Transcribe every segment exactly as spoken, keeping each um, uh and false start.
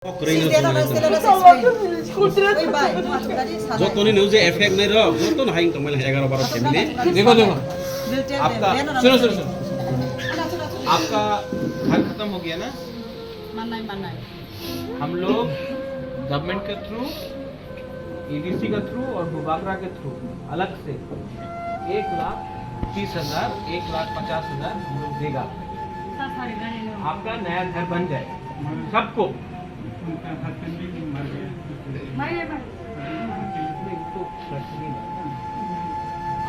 Joto ni news effect nai rok, joto no hai tong mani egaroh baroh family. देखो, देखो। आपका, सुनो, सुनो, सुनो। आपका घर खत्म हो गया ना? Manai, manai. हम लोग गवर्नमेंट के थ्रू, ईडीसी के थ्रू और बुबागरा के थ्रू अलग से एक लाख तीस हजार, एक लाख पचास हजार हम लोग देगा। आपका नया घर बन जाए, सबको। नहीं, तो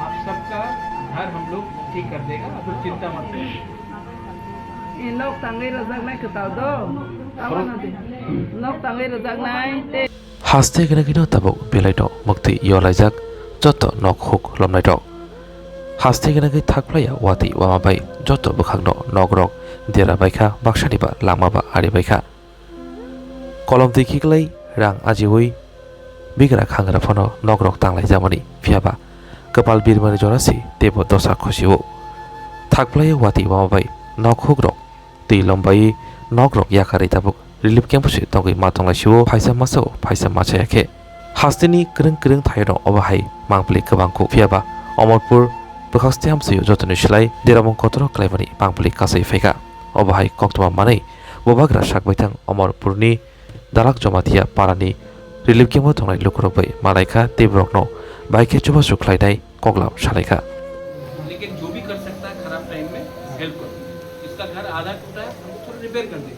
आप सबका घर हम लोग ठीक कर देगा, आप लोग चिंता मत करो। Nok tangwi rwjaknai kwtal do. Abono de. Nok tangwi rwjaknai tei. Haste gwnagwino tabuk belaino muktwi yolaijak joto nok huk lomnairok. Haste gwnagwi thakphlaiya watwi wama bai joto bwkhakno nokrok dera baikha, baksaniba langmaba ari baikha. Kolom twi khiklai rang ajiwi bigra khangra phano nokrok tanglaijakmani, phiyaba kwpal birmani jora se teibo dosa khosio. Thakphlaiya watwi wama bai nok hukrok twi lombaiwi nokrok yakarwi tabuk relief camp-o se tongwi ma tonglaisio, phaisa masa-o phaisa machaya khe. Hasteni kwrwng kwrwng thairok obo hai mangpili kwbang kuk, phiyaba Omorpur bwkhak stem hamsio jotoni slai deramung kotor khlaimani mangpili kasai phaikha. Obo hai koktwma manwi bubagra sak baithang Omorpurni Dalak Jamatia parani relief camp-o tongnai lukurok bai malaikha tei borokno bai khe chubachu khlainai koklam salaikha. लेकिन जो भी कर सकता है खराब टाइम में हेल्प करो। इसका घर आधा टूटा है, हमको थोड़ा रिपेयर कर दे।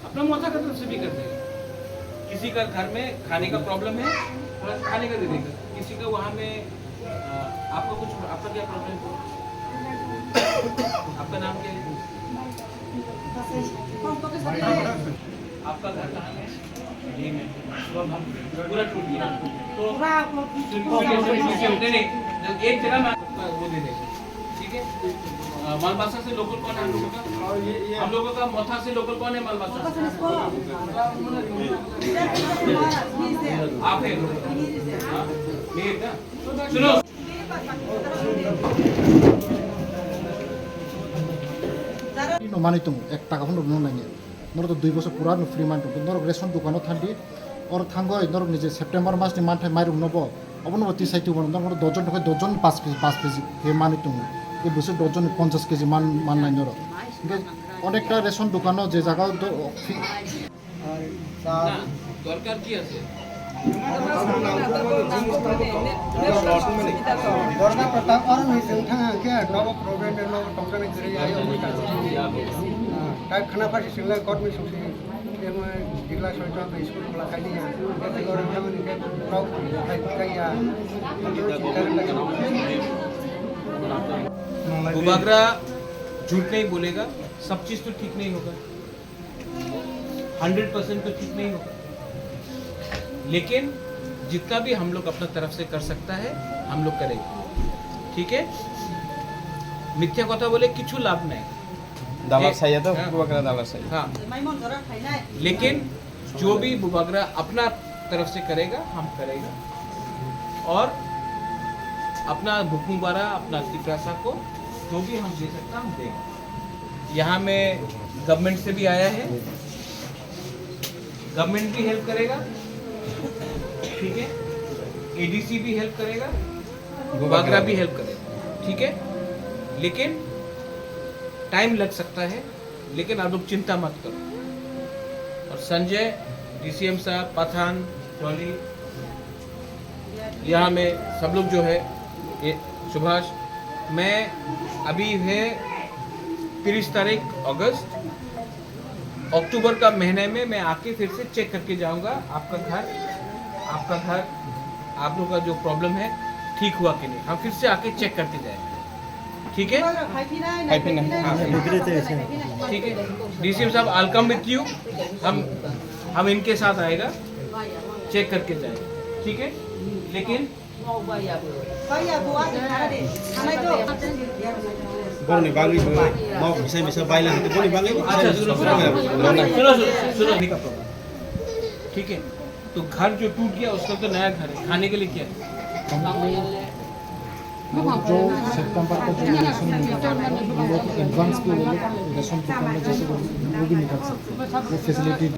अपना मोथा का तरफ से भी कर देगा। किसी का घर में खाने का प्रॉब्लम है, थोड़ा खाने का दे देगा। किसी का वहाँ में, अ, आपका कुछ, आपका क्या प्रॉब्लम है? आपका नाम क्या है? आपका घर कहाँ है? ये में। पूरा टूट गया। तो पूरा आपको सुन, सुन, सुन, सुन, सुन, नहीं, नहीं, एक जगह में आपको वो दे देगा। ठीक है? अ, माल बासा से लोकल कौन है हम लोगों का? हम लोगों का मोथा से लोकल कौन है माल बासा से? आप है लोकल। हाँ? मिहिर ना? सुनो। Free no manwi tongo, ek taka phano rwna nangya. Norok to dui bosor pura no free man tongo. Norok ration dukano thangdi, oro thangoi norok ni je September mas ni manthai mairung no bo, obono bo tisai tubo, norok dos jon thangoi dos jon ni pas keji, pas keji khe manwi tongo. Tei bwswk dos jon ni ponchas keji man, mannai norok. Hinkhe onekta ration dukano je jaga o do, free. না, দরকার কি আছে? Dorna pata orang ni sing thang hang khe nogo problem de nogo tongkani giri ayo mui ta. Tai khana pasi sing lai kot mi sung si, emo digla soi to school khula khai ni ya. Ete gor thang ni ke nok khai khai ya. Bubagra झूठ नहीं बोलेगा, सब चीज़ तो ठीक नहीं होगा। Hundred percent तो ठीक नहीं होगा, लेकिन जितना भी हम लोग अपना तरफ से कर सकता है, हम लोग करेंगे। ठीक है, মিথ্যা কথা বলে কিছু লাভ নাই। দালাল যে সাইয়া তো, হ্যাঁ। পুরো করে দালাল সাইয়া। हाँ। लेकिन जो भी बुबागरा अपना तरफ से करेगा, हम करेगा। और अपना भुकुंबारा, अपना तिपरासा को जो भी हम दे सकता, हम देगा। यहाँ में गवर्नमेंट से भी आया है, गवर्नमेंट भी हेल्प करेगा, ठीक है, एडीसी भी हेल्प करेगा, बागरा भी हेल्प करेगा, ठीक है, लेकिन टाइम लग सकता है, लेकिन आप लोग चिंता मत करो। और संजय, डीसीएम साहब, पठान, टॉली, यहाँ में सब लोग जो है, ये सुभाष, मैं अभी है तीस तारीख अगस्त, अक्टूबर का महीने में मैं आके फिर से चेक करके जाऊंगा आपका घर, आपका घर, आप लोग का जो प्रॉब्लम है ठीक हुआ कि नहीं, हम फिर से आके चेक करके जाएंगे। ठीक है? ठीक है, डीसीएम साहब, I'll come with you। हम, हम इनके साथ आएगा, चेक करके जाएगा। ठीक है, लेकिन Borokni bagwi bo nok misa misa baila hwnkhe borokni bagwi bo अच्छा, सुनो, सुनो, सुनो, सुनो, सुनो, सुनो। ठीक है, तो घर जो टूट गया, उसका तो नया घर है, खाने के लिए क्या है? जो सितंबर का जो राशन निकलना है, हम लोग एडवांस के वो लोग राशन दुकान में जैसे वो, वो भी निकल सकते हैं, वो फैसिलिटी।